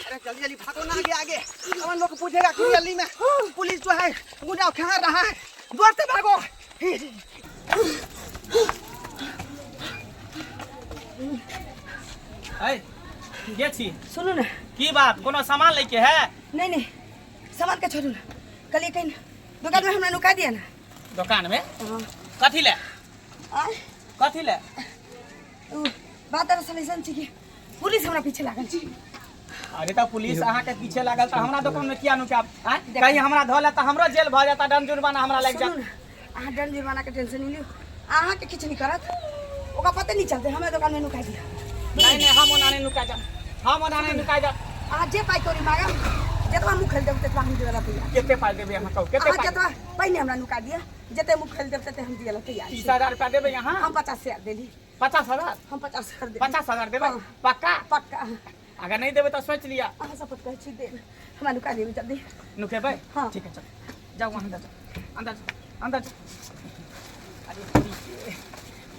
अरे जल्दी जल्दी भागो ना, आगे आगे। कौन लोग पूछेगा कि गली में पुलिस जो है गुंडा खा रहा है। दूर से भागो। ऐ के छी? सुनू ने। की बात, कोनो सामान लैके है? नहीं नहीं, सामान के छोड़ू ना, कल कहीं दुकान में हमरा नुका दिया ना। दुकान में? हाँ। कथी ले? आय? कथी ले? उ बात दरअसल ऐसन छै कि पुलिस हमरा पीछे लागल छै। अरे तऽ पुलिस अहाँ के पीछे लागल तऽ हमरा दुकान में किया नुकायब? आँय, कहीं हमरा धऽ लेत तऽ हमरो जेल भऽ जाता, दंड जुर्माना हमरा लागि सुनू जायत। ने, अहाँ दंड जुर्माना के टेंशन नहीं लियौ, अहाँके किछु नहीं करत, ओकरा पते नहीं चलते। हमरा दुकान में नुका दिया। नहीं नहीं, हम ओना नहीं नुका जाब, हम ओना नहीं नुका जाब। अहाँ जे पाइ कौड़ी मांगब, जतबा मुँह खोलि देब ततबा हम देबऽ ला तैयार। कते पाइ देबै अहाँ, कहू कते अहाँ पाइ? जतबा पहिने हमरा नुका दिअ, जते मुँह खोलि देब तते हम दिअ ला तैयार छी। 30,000 रुपया देबै अहाँ? हम 50,000 देली। 50,000? हम 50,000 देली। 50,000 देबै? हाँ। पक्का? पक्का। अगर नहीं देबै तऽ सोचि लिअ। अहाँ शपथ कहै छी, देब। हमरा नुका देबै जल्दी। नुकेबै? हाँ। ठीक है, चलो जाओ, वहाँ अंदर जाओ, अंदर जाओ, अंदर जाओ। अरे ठीक,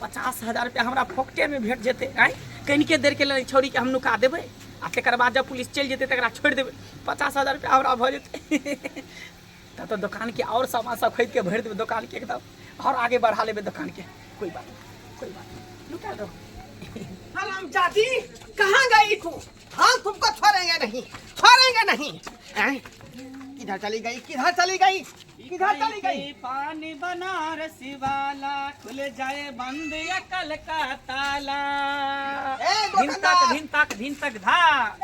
50,000 रुपया हमरा फोकटे में भेट जेतै। आँय, कनिके देर के लेल छौड़ी के हम नुका देबै आ तकर बाद जब पुलिस चलि जेतै तकरा छोड़ि देबै, 50,000 रुपया हमरा भऽ जेतै। तब तऽ दोकान के और सामान सब खरीद के भरि देबै दोकान के, एकदम और आगे बढ़ा लेबै दोकान के। कोई बात नहीं, कोई बात नहीं, नुका दो। हरामजादी कहाँ गई तू? हम तुमको छोड़ेंगे नहीं, छोड़ेंगे नहीं। हैं? किधर चली गई, किधर चली गई, किधर चली गई? पानी बनारस वाला खुल जाए बंद अकल का ताला। ए, धिन तक दुकानदार! धिन तक धिन तक धा।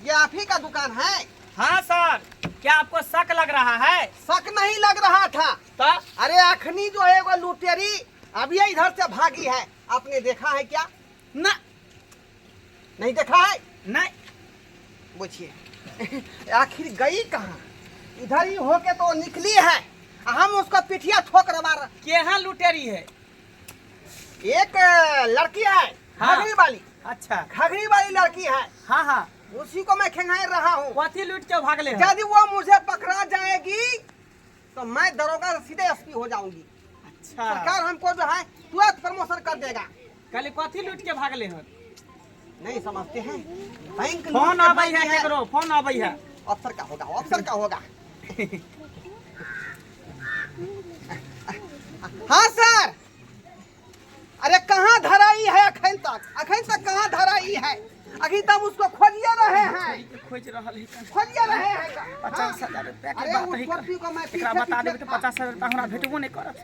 ये आप ही का दुकान है? हाँ सर, क्या आपको शक लग रहा है? शक नहीं लग रहा था। तो? अरे अखनी जो है वो लुटेरी अभी इधर से भागी है, आपने देखा है क्या? ना। नहीं देखा है? नहीं। पूछिए आखिर गई कहाँ? इधर ही होके तो निकली है, हम उसको पिठिया ठोक मार। केहा लुटेरी है? एक लड़की है। हाँ। घघरी वाली। अच्छा। घघरी वाली लड़की है। हाँ हाँ। उसी को मैं खेंगार रहा हूँ। कथी लूट के भागले है? यदि वो मुझे पकड़ा जाएगी तो मैं दरोगा से सीधे एसपी हो जाऊंगी। अच्छा। सरकार हमको जो है तुरंत प्रमोशन कर देगा। कल कथी लूट के भागले है? नहीं समझते हैं, बैंक फोन लूट के आबै है। भागी। केकरो फोन आबै है। अफसर का होगा, अफसर का होगा। हाँ सर। अरे कहाँ धराई है अखन तक? अखन तक कहाँ धराई है? अभी तक उसको खोजिए रहे हैं। खोज रहल है। खोजिए रहे हैं। 50,000 रुपया के अरे बात उस है। छोटकी को मैं एकरा पीछे बता पीछे देबै तऽ था। 50,000 रुपया हमरा भेटबो नहि करत।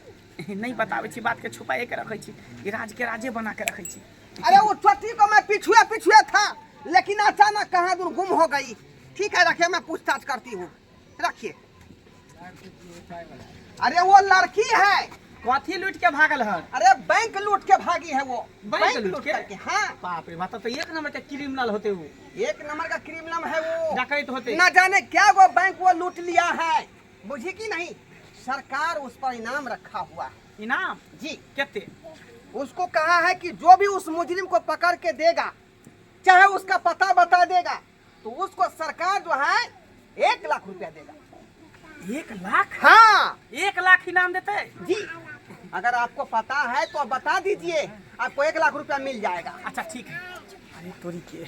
नहि बताबै छी, बात के छुपाए के रखै छी, ई राज के राजे बना के रखै छी। अरे वो छोटी को मैं पिछुए पिछुए था, लेकिन अचानक कहाँ दूर गुम हो गई। ठीक है, रखिए, मैं पूछताछ करती हूँ, रखिए। अरे वो लड़की है। कथी लूट के भागल है? अरे बैंक लूट के भागी है वो। बैंक लूट के? करके, हाँ। बाप रे बाप, तब तो एक नंबर के क्रिमिनल होते वो। एक नंबर का क्रिमिनल है वो। डकैत होते। न जाने क्या वो बैंक वो लूट लिया है, बुझी कि नहीं? सरकार उस पर इनाम रखा हुआ है। इनाम? जी। केते? उसको कहा है कि जो भी उस मुजरिम को पकड़ के देगा, चाहे उसका पता बता देगा, तो उसको सरकार जो है 1 लाख रुपया देगा। 1 लाख? हाँ। 1 लाख इनाम देते? जी, अगर आपको पता है तो आप बता दीजिए, आपको 1 लाख रुपया मिल जाएगा। अच्छा ठीक है। अरे तोरी के,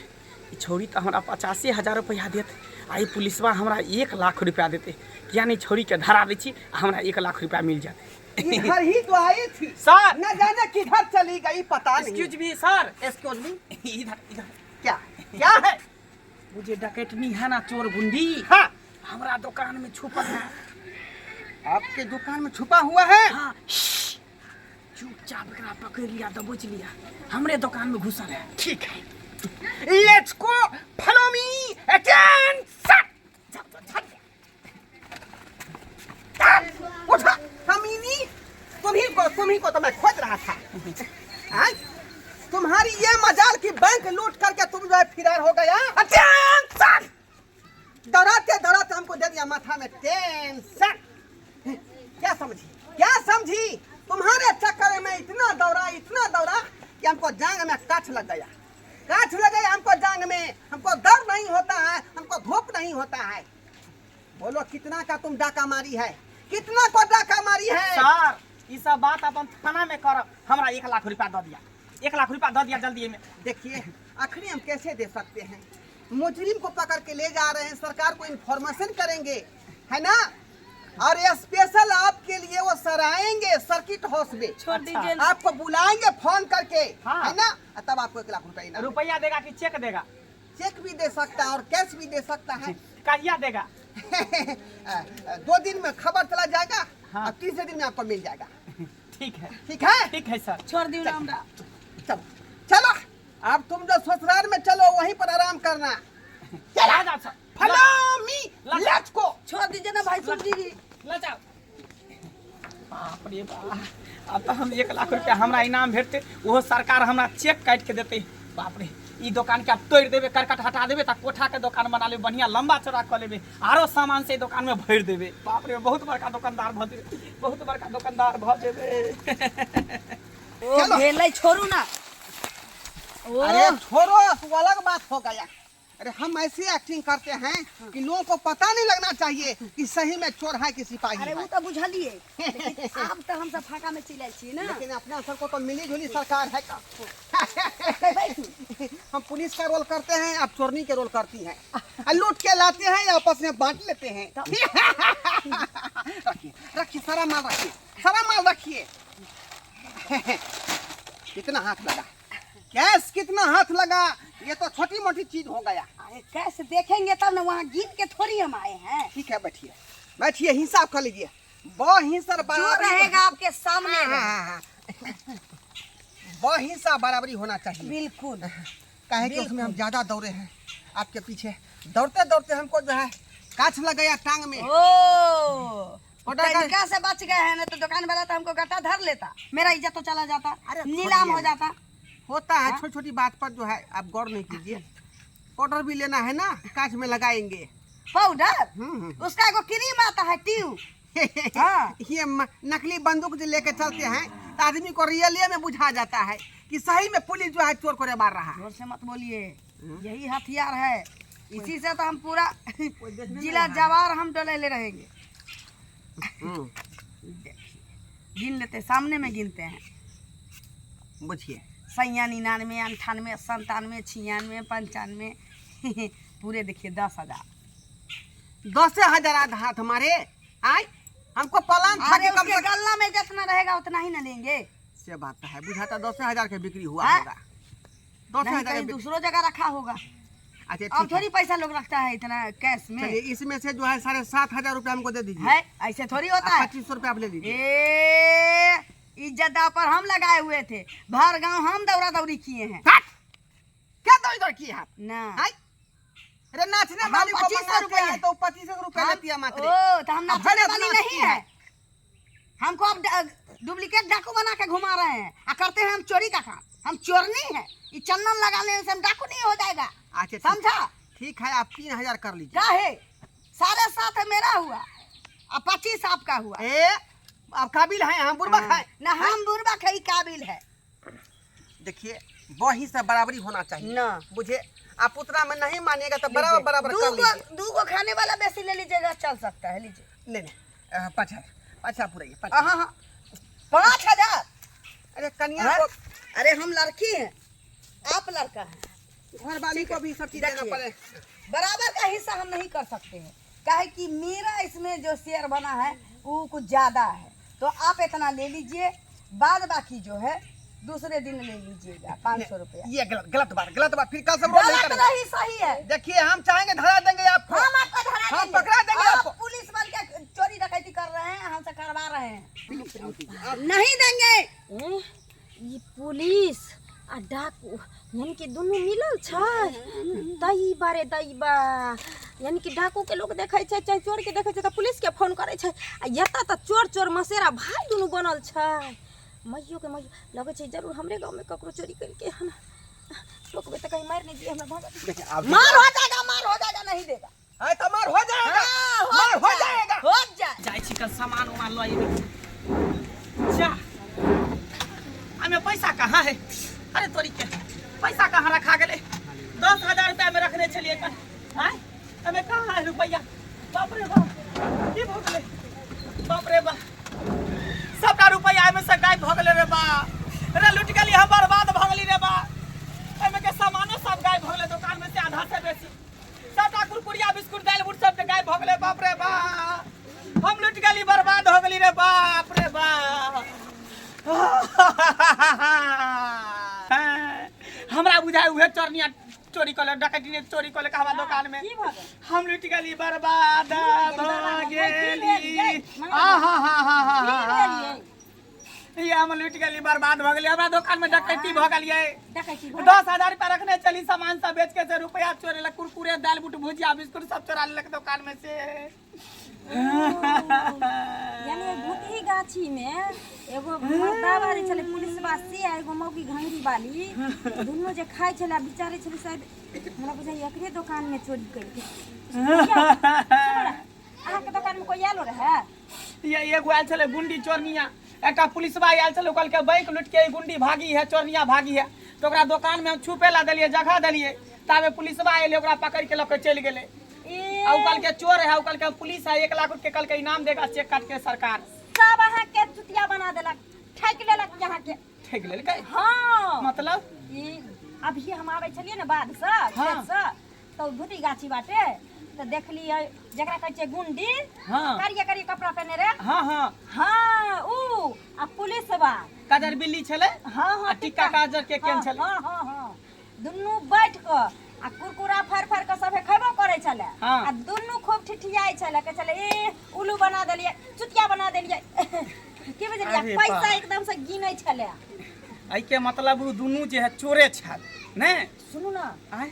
ई छौड़ी तऽ हमरा 85,000 रुपया देत आ ई पुलिसवा हमरा 1 लाख रुपया देते। किया नहीं छौड़ी के धरा दै छी आ हमरा 1 लाख रुपया मिल जाते। इधर ही तो आई थी। सर। न जाने किधर चली गई, पता नहीं। Excuse me sir. Excuse me. इधर इधर। क्या क्या है? वो जे डकैतनी है ना, चोर गुंडी, हाँ, हमरा दुकान में छुपल है। आपके दुकान में छुपा हुआ है? हाँ, चुपचाप एकरा पकड़ लिया, दबोच लिया, हमरे दुकान में घुसल है। ठीक है, let's go, follow me, attention. उठा कमीनी, तुम्ही को तो मैं खोज रहा था। आय? तुम्हारी ये मजाल की बैंक लूट करके तुम जो है फिरार हो गया। अटेंशन! डराते डराते हमको दे दिया माथा में टेंशन। क्या समझी, क्या समझी? तुम्हारे चक्कर में इतना दौड़ा, इतना दौड़ा कि हमको जांग में काछ लग गया, काछ लग गया हमको जांग में। हमको दर्द नहीं होता है, हमको धूप नहीं होता है। बोलो, कितना का तुम डाका मारी है? कितना को डाका मारी है? सर, ई सब बात अपन थाना में करब। हमरा 1 लाख रुपया दऽ दिया, 1 लाख रुपया दऽ दिया जल्दी में। देखिए, आखिरी हम कैसे दे सकते हैं? मुजरिम को पकड़ के ले जा रहे हैं, सरकार को इन्फॉर्मेशन करेंगे, है ना? और स्पेशल आपके लिए वो सर आएंगे सर्किट हाउस में, छोड़ दीजिए। आपको बुलाएंगे फोन करके, हाँ। है ना? और तब आपको 1 लाख रुपए इनाम। रुपया देगा कि चेक देगा? चेक भी दे सकता है और कैश भी दे सकता है। कहिया देगा? 2 दिन में खबर चला जाएगा। हाँ। और तीसरे दिन में आपको मिल जाएगा। ठीक है। ठीक है। ठीक है सर। छोड़ दियो ना हमरा। चलो चलो, अब तुम जो ससुराल में चलो, वहीं पर आराम करना। चला जाओ sir. Follow me, let's go. छोड़ दीजिए ना भाई सुन जी। ल जाओ। बाप रे बाप, अब तऽ हम 1 लाख रुपया हमरा इनाम भेटतै, ओहो सरकार हमरा चेक काटि के देतै। बाप रे, ई दोकान के आब तोड़ि देबै, करकट हटा देबै, तऽ कोठा के दोकान बना लेबै, बढ़िया लंबा चौड़ा कऽ लेबै, आरो सामान से दोकान में भरि देबै। बाप रे, बहुत बड़का दोकानदार भऽ जेबै, बहुत बड़का दोकानदार भऽ जेबै। ओ चलो। भेलै, छोड़ू ना ओ। अरे छोड़ो, वो अलग बात हो गया। अरे हम ऐसी एक्टिंग करते हैं कि लोगों को पता नहीं लगना चाहिए कि सही में चोर है कि सिपाही अरे है। वो तो बुझलिए, लेकिन आब तो हम सब फाका में चलि आयल छियै ना। लेकिन अपना सबको तो मिली जुली सरकार है का। हम पुलिस का रोल करते हैं, आप चोरनी के रोल करती हैं। आ, लूट के लाते हैं, आपस में बांट लेते हैं। रखिए रखिए, सारा माल रखिए, सारा माल रखिए। कितना हाथ लगा कैश, कितना हाथ लगा? ये तो छोटी मोटी चीज हो गया। अरे कैसे देखेंगे तब ना, वहाँ गिन के थोड़ी हम आए हैं। ठीक है, बैठिए बैठिए, हिसाब कर लीजिए। वो हिस्सा जो बराबरी रहेगा आपके सामने हाँ, रहेगा। हाँ, हाँ। वो हिस्सा बराबरी होना चाहिए। बिल्कुल। काहे कि उसमें हम ज्यादा दौड़े हैं आपके पीछे, दौड़ते दौड़ते हमको जो है काछ लग गया टांग में। ओ ऑर्डर कर- तरीका से बच गए हैं ना, तो दुकान वाला तो हमको गट्टा धर लेता, मेरा इज्जत तो चला जाता। अरे नीलाम छोड़िए हो ना। जाता। होता है, छोटी छोटी बात पर जो है आप गौर नहीं कीजिए। पाउडर भी लेना है ना, कांच में लगाएंगे। पाउडर? हम्म। उसका एगो क्रीम आता है ट्यू, हाँ। ये नकली बंदूक जो लेके चलते हैं तो आदमी को रियलिया में बुझा जाता है कि सही में पुलिस जो है चोर को रे मार रहा है। जोर से मत बोलिए, यही हथियार है, इसी से तो हम पूरा देखने में जिला रहा है। जवार हम डले रहेंगे। हम्म, गिन लेते, सामने में गिनते हैं। बुझिए। सैया 99, 98, 97, 96, 95, पूरे देखिए 10,000। 10,000 आधा हाथ हमारे आए, हमको पलान था अरे कि कम उसके से गल्ला में जितना रहेगा उतना ही ना लेंगे। से बात तो है, बुझाता 10,000 के बिक्री हुआ हाँ? होगा, दस नहीं हजार कहीं के बिक्री। दूसरों जगह रखा होगा। अच्छा अब ठीक है। थोड़ी पैसा लोग रखता है इतना कैश में। चलिए, इसमें से जो है 7,500 रुपया हमको दे दीजिए। है, ऐसे थोड़ी होता है। 2,500 रुपया आप ले लीजिए। ए, इज्जत दाव पर हम लगाए हुए थे, भर गांव हम दौड़ा दौड़ी किए हैं। हट! क्या दौड़ दौड़ किए आप? ना। आय? अरे नाचने हम वाली को 2500 मंगाते रुपया। हैं तो 2,500 रुपया लेती है मात्र। ओ तो हम अब नाचने भरे वाली नाचती नहीं है। है। हमको अब डुप्लीकेट डाकू बना के घुमा रहे हैं आ करते हैं हम चोरी का काम। हम चोरनी है, ये चंदन लगा लेने से हम डाकू नहीं हो जाएगा। अच्छा ठीक। समझा? ठीक है, आप 3,000 कर लीजिए। क्या है, 7.5 है मेरा हुआ और 25 आपका हुआ। ए, आप काबिल हैं, हम बुर्बक हैं। ना, हम बुर्बक है, ई काबिल है। देखिए, वही से बराबरी होना चाहिए। ना। मुझे आप उतना में नहीं मानिएगा तो बराबर बराबर कर दू लीजिए। गो, दू गो खाने वाला बेसी ले लीजिएगा, चल सकता है, लीजिए। नहीं नहीं, 5,000, 5,000 पूरा 5। हाँ हाँ, 5,000। अरे कन्या हाँ? को अरे हम लड़की हैं, आप लड़का हैं। घर वाली को भी सब चीज देना देखिए। पड़े। बराबर का हिस्सा हम नहीं कर सकते हैं, काहे कि मेरा इसमें जो शेयर बना है वो कुछ ज़्यादा है, तो आप इतना ले लीजिए, बाद बाकी जो है दूसरे दिन ले लीजिएगा, 500 रुपया। ये गलत गलत बात, गलत बात, फिर कल सब रोल नहीं गलत करेंगे। नहीं, सही है। देखिए, हम चाहेंगे धरा देंगे आपको। हम आपको धरा हम देंगे। पकड़ा देंगे आप आपको। पुलिस बन के चोरी डकैती कर रहे हैं, हमसे करवा रहे हैं, नहीं देंगे। ए, ई पुलिस आ डाकू यानी कि दुनू मिलल छै तई बारे दैबा, यानी कि डाकू के लोग देखै छै चाहे चोर के देखै छै तऽ पुलिस के फोन करै छै आ एतऽ तऽ चोर चोर मसेरा भाई दुनू बनल छै। मैयो के मैयो, लगै छै जरूर हमरे गाँवमे ककरो चोरी केलकै हन। टोकबै तऽ कहीं मारि नहि दिए हमरा भागऽ। देखिए आप मार हो जाएगा, मार हो जाएगा, नहीं देगा। है तो मार हो जाएगा। हाँ, मार हो जाएगा। हो जाए। जाइ छी कल सामान उमान लऽ अयबै। जा, हमें पैसा कहाँ है? अरे तोरी के, पैसा कहाँ रखा गेलै? 10,000 रुपया में रखने छलियै कल। आँय, हमें कहाँ है रुपया? बाप रे बाप, की भऽ गेलै? बाप रे बाप, सबटा रुपया एहिमे से गायब भऽ गेलै रे बा। रे लुटि गेली हम, बर्बाद भऽ गेली रे बा। एहिमे के सामानो सब गायब भऽ गेलै दुकान में से आधा से बेसी। बिस्कुट दालि बुट सब गायब भऽ गेलै। बाप रे बाप, हम लुटि गेली, बर्बाद हो गेली रे बाप रे बाप। हमरा बुझाय उहे चोरनिया चोरी कऽ ले, डकैती ने चोरी कऽ ले हमरा दोकान में। की भऽ गेल? हम लुटि गेली, बर्बाद भऽ गेली। आ हा हा हा हा। की भेल यै? ये हम लुटि गेली, बर्बाद भऽ गेली। हमरा दोकान में डकैती भऽ गेलियै। डकैती भऽ 10,000 रुपया रखने चली, सामान सब बेच के से रुपया चोरे लक, कुरकुरे दाल बुट भुजिया बिस्कुट सब चोरा लेलक दोकान में से। यानी भूतही गाछी में एगो मर्दा वाली छलै पुलिसवा से आ एगो मौगी घंघरी वाली, दुनू जे खाइ छलै आ बिचारै छलै, शायद हमरा बुझाइए एकरे दोकान में चोरी केलकै। अहाँके दोकान में कोई आयलो रहै? ये एगो आयल छलै गुंडी चोरनिया, एकटा पुलिसवा आयल छलै। ओ कहलकै बैंक लूट के ई गुंडी भागी है, चोरनिया भागी है। तऽ ओकरा दोकान में हम छुपे ला देलियै, जगह देलियै। ताबे पुलिसवा एलै, ओकरा पकड़ के लऽ के चलि गेलै। ए आ ओ कहलकै चोर है, ओ कहलकै हम पुलिस है, 1 लाख के कहलकै इनाम देगा चेक काट के सरकार। सब अहाँके चुतिया बना देलक, ठकि लेलक अहाँके। ठकि लेलकै? हाँ। मतलब? ई अभी हम आबै छलियै ने बाधसँ, खेतसँ, तऽ भूती गाछी बाटे तऽ देखलियै जकरा कहै छै गुंडी, करिया करिया कपड़ा पहिने रहे। हाँ हाँ। हाँ, ऊ आ पुलिसवा। काजर बिल्ली छलै। हाँ हाँ। आ टिक्का काजर के केन छलै। हाँ हाँ हाँ, दुनू बैठ कऽ आ कुरकुरा फाड़ि फाड़ि कऽ सभे खयबो करै छलै। आ दुनू खूब ठिठियाइ छलै, कहै छलै ए उल्लू बना देलियै, चुतिया बना देलियै। की बुझलियै? अरे पैसा बाप। एकदम से गिनै छलै। एहिके मतलब ओ दुनू जे है चोरे छल ने? सुनू ने। आँय?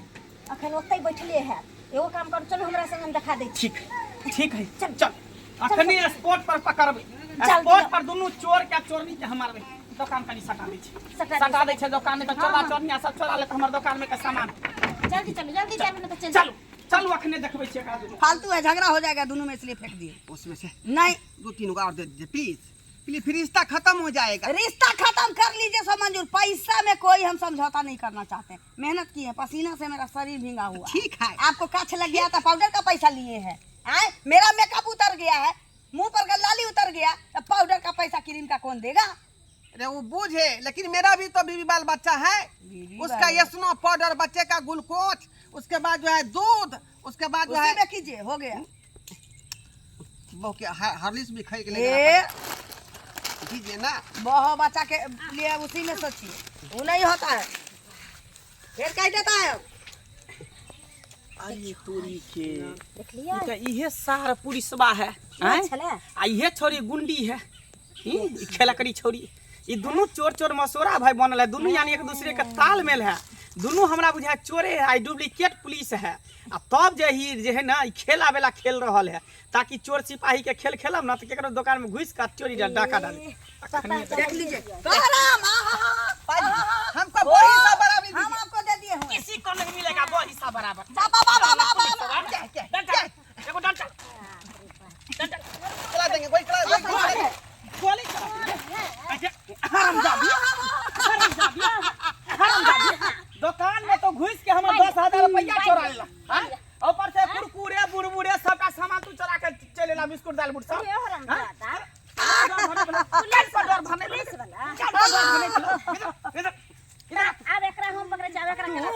अखन ओतै बैठले हैत। एगो काम करू, चलू हमरा संग, हम देखा दै छी। ठीक ठीक है। चल। चल, अखने स्पॉट पर पकड़बै। चल। स्पॉट पर दुनू चोर के आ चोरनी के हम मारबै। दोकान कनी सटा दै छै। सटा दै। सटा दै छै दोकान, नहि तऽ चोरा हाँ। चोरनिया सब चोरा लेत हमर दोकान में के सामान। जल्दी चलू, जल्दी चलू, नहि तऽ चलि। चलू चलू, अखने देखबै छियै एकरा दुनू। फालतू है, झगड़ा हो जाएगा दोनों में, इसलिए फेंक दिए। उसमें से नहीं। दो तीन गो और दे दीजिए प्लीज प्लीज, फिर रिश्ता खत्म हो जाएगा। रिश्ता खत्म कर लीजिए सब मंजूर, पैसा में कोई हम समझौता नहीं करना चाहते। मेहनत की है, पसीना से मेरा शरीर भींगा हुआ। ठीक है। आपको कच्छ लग गया था, पाउडर का पैसा लिए हैं। आए मेरा मेकअप उतर गया है, मुंह पर का लाली उतर गया, तो पाउडर का पैसा क्रीम का कौन देगा? अरे वो बूझे, लेकिन मेरा भी तो बीवी बाल बच्चा है। बीवी उसका बाल। यसनो पाउडर, बच्चे का ग्लूकोज, उसके बाद जो है दूध, उसके बाद जो उसी है में कीजिए, हो गया। वो क्या हॉर्लिक्स भी खरीद के ले ए दीजिए ना। बहुत बच्चा के लिए उसी में सोचिए, वो नहीं होता है, फिर कह देता है। अरे तोरी के। देखलियै? ई तऽ इहे सार पुलिसवा है। आँय? छलै। आ इहे छोरी गुंडी है, ई ई खेलकड़ी छोरी। ई दुनू चोर चोर मसोरा भाई बनल है दुनू, यानी एक दूसरे के तालमेल है। दुनू हमरा बुझाय चोरे है, डुप्लीकेट पुलिस है। आ तब जे ही जे है ना, ई खेल आवेला खेल रहल है, ताकि चोर सिपाही के खेल खेलब ना तऽ केकरो दोकान में घुसि कऽ चोरी डाका डाली। देख लीजिए राम, आहा, हमको वो हिस्सा बराबर हम दीजिए। आपको दे दिए हुए। किसी को नहीं मिलेगा वो हिस्सा बराबर। बाबा बाबा बाबा बाबा। क्या क्या? डंडा, एगो डंडा, डंडा। चला देंगे वही, चला वही, चला देंगे। गोली चला। अच्छा, हरामजादी, हरामजादी, हरामजादी। दोकान में तो घुस के हमर 10,000 रुपया चोरा लेला। हाँ? ऊपर से कुरकुरे बुरबुरे सबका सामान तू चोरा के चले ला, बिस्कुट दाल बुट सब। अरे हरामजादा। हाँ? पुलिस पर डर भने। पुलिस वाला। चल पर डर भने। इधर इधर इधर। आब एकरा हम पकड़ै छी, आब एकरा केना?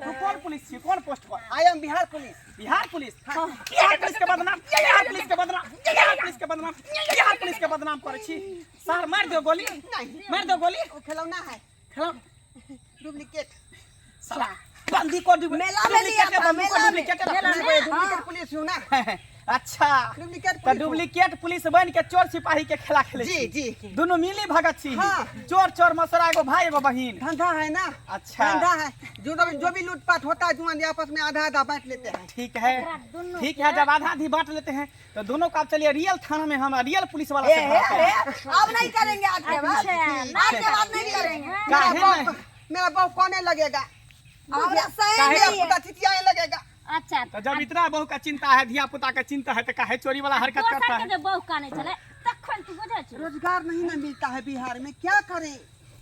तू कौन पुलिस छी, कौन post per? I am Bihar police. Bihar police? Bihar police के बदनाम, बिहार पुलिस के बदनाम, बिहार पुलिस के बदनाम, बिहार पुलिस के बदनाम करै छी सार। मार दो गोली, मार दो गोली। वो खिलौना है। खेलो। डुप्लीकेट। साला बंदी को मेला में लिया डुप्लीकेट था, बंदी को मेला में। डुप्लीकेट। मेला में। डुप्लीकेट पुलिस हूँ ना। अच्छा। डुप्लीकेट तऽ पुलिस हूँ। डुप्लीकेट पुलिस बन के चोर सिपाही के खेला खेले जी, छी। जी। दुनू मिली भगत छी। हाँ। चोर चोर मसरा, एगो भाई एगो बहिन। धंधा है ना। अच्छा। धंधा है, जो जो भी लूटपाट होता है, जो आपस में आधा आधा बांट लेते हैं। ठीक है। एकरा दुनू ठीक है, जब आधा आधी बांट लेते हैं तो दोनों का आप चलिए रियल थाना में, हम रियल पुलिस वाला ए, से ए, बात करेंगे। ए, अब नहीं करेंगे, आज के बाद। अच्छा, आज के बाद नहीं करेंगे। काहे मेरा नहीं? बहू, मेरा बहू कोने लगेगा। हमरा सही काहे? मेरा नहीं है। पुता चिचियाने लगेगा। अच्छा। तो जब इतना बहू का चिंता है, धिया पुता का चिंता है, तो काहे चोरी वाला हरकत करता दोसर है? के जे बहू कानै छलै तखन तू बुझै छी? रोजगार नहीं ना मिलता है बिहार में, क्या करें?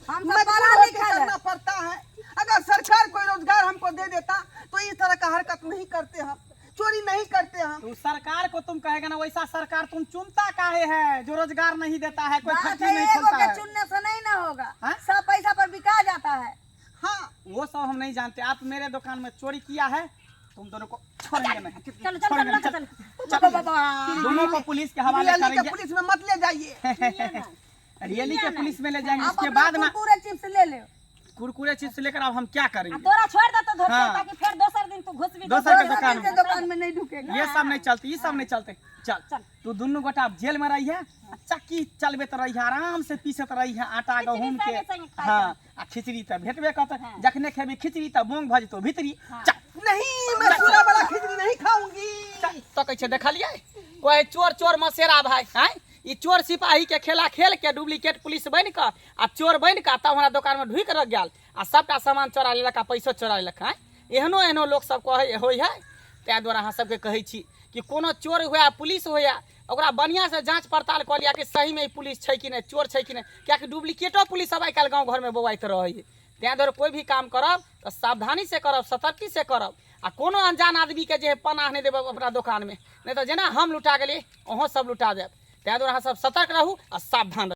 हम सब मजबूर पढ़ा होके लिखल है। करना पड़ता है। अगर सरकार कोई रोजगार हमको दे देता तो इस तरह का हरकत नहीं करते हम, चोरी नहीं करते हम। तो सरकार को तुम कहेगा ना, वैसा सरकार तुम चुनता काहे है जो रोजगार नहीं देता है, कोई बात फैक्ट्री है नहीं एगो खोलता के है। चुनने से नहीं ना होगा। हाँ? सब पैसा पर बिका जाता है। हाँ। वो सब हम नहीं जानते। आप मेरे दुकान में चोरी किया है तो तुम दोनों को छोड़ेंगे नहीं। चलो चलो छोड़ेंगे चलो नहीं, चलो चल। दोनों को पुलिस के हवाले रियली के करेंगे। पुलिस में मत ले जाइए। रियली के पुलिस में ले जाएंगे। आप इसके अपना बाद ना कुरकुरे चिप्स ले लो। कुरकुरे चिप्स लेकर अब हम क्या आ करेंगे? तोरा छोड़ देतो धर के, हाँ। ताकि फिर दोसर दिन तू घुसबी। दोसर के दोसर दुकान दिन में के दुकान में नहीं ढुकेगा। ये सब नहीं चलते, ये सब नहीं चलते। चल चल। तू दुनू गोटा अब जेल में रही है, चक्की चलबेत रही है, आराम से पीसत रही है आटा खिचड़ी गहूम के। संगे संगे खाइ। हाँ, आ खिचड़ी तऽ भेटबे करत। हाँ। जखने खेबी खिचड़ी तऽ मूंग भऽ जेतौ भीतरी। हाँ। चल। नहीं, मैं पूरा वाला खिचड़ी नहीं खाऊंगी। चल, तो कहै छै देखलियै, कहै चोर चोर मसेरा भाई। आँय, ई चोर सिपाही के खेला खेल के डुप्लीकेट पुलिस बनि कऽ आ चोर बनि कऽ तब हमरा दोकान में ढुकि रह गेल आ सबटा सामान चोरा लेलक आ पैसो चोरा लेलक। आँय, एहनो एहनो लोक सब कहै होइ है। ताहि दुआरे अहाँ सबके कहै छी कि कोनो चोर हुए पुलिस हुए, ओकरा बढ़िआँसँ जाँच पड़ताल कऽ लिअ कि सहीमे ई पुलिस छै कि नहि, चोर छै कि नहि, किएकि डुप्लीकेटो पुलिस सब आइकाल्हि गाँव घरमे बौआइत रहै है। ताहि दुआरे कोइ भी काम करब तऽ सावधानीसँ करब, सतर्कीसँ करब आ कोनो अनजान आदमीके जे है पनाह नहि देब अपना दोकानमे, नहि तऽ जेना हम लुटा गेलियै अहूँ सब लुटा जायब। ताहि दुआरे अहाँ सब सतर्क रहू आ सावधान रहू।